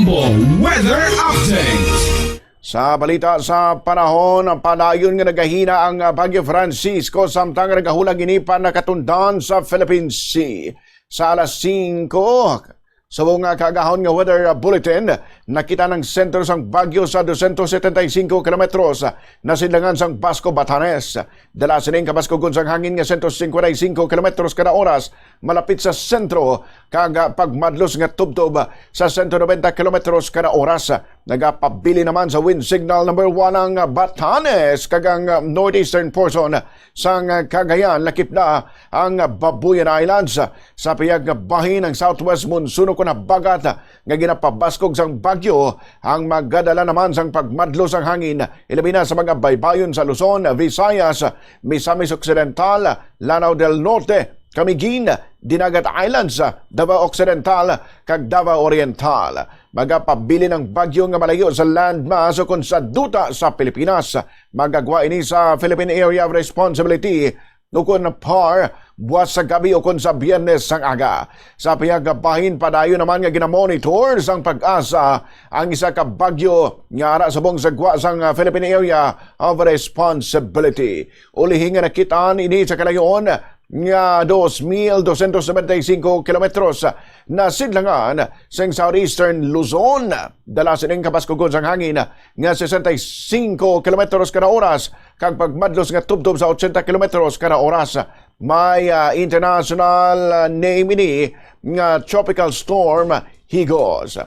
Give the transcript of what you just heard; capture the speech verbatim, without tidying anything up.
Weather update. Sa balita sa panahon, padayon nga nagahina ang, ah, Bagyo Francisco, samtang nagahulag ini pa nakatundan sa Philippine Sea. Sa alas singko, subong nga kaagahon nga weather, ah, bulletin, nakita ang sentro sang bagyo sa dosyentos setenta y cinco kilometros, ah, na sidlangan sang Basco, Batanes. Dala sining kabaskugon sang hangin nga sento singkwenta y singko kilometros kada oras malapit sa sentro, kag, ah, pagmadlos nga tubtob sa sento nobenta kilometros kada oras. Nagapabilin naman sa wind signal number one ang, ah, Batanes kag ang, ah, northeastern portion sang, ah, Cagayan, lakip na ang, ah, Babuyan Islands. Sa pihak nga bahin, ang southwest monsoon ukon habagat nga ginapabaskog sang bagyo ang magadala naman sang pagmadlo sang hangin, ilabi na sa mga baybayon sa Luzon, Visayas, Misamis Occidental, Lanao del Norte, Camiguin, Dinagat Islands, Davao Occidental, kag Davao Oriental. Magapabilin ang bagyo nga malayo sa landmass ukon sa duta sa Pilipinas. Magagwa ini sa Philippine Area of Responsibility ukon PAR, buwas sa gabi ukon sa Biyernes sang aga. Sa pihak nga bahin, padayon naman nga ginamonitor sang PAGASA ang isa ka bagyo nga ara subong sa gwa sang, ah, Philippine Area of Responsibility. Ulihi nga nakit-an ini sa kalayoon nga dos mil dosyentos nobenta y cinco kilometros na sidlangan sing southeastern Luzon. Dala sining kabaskugon sang hangin nga sesenta y cinco kilometros kada oras kag pagmadlos nga tubtob sa ochenta kilometros kada oras. May, ah, international, ah, name ini nga Tropical Storm Higos.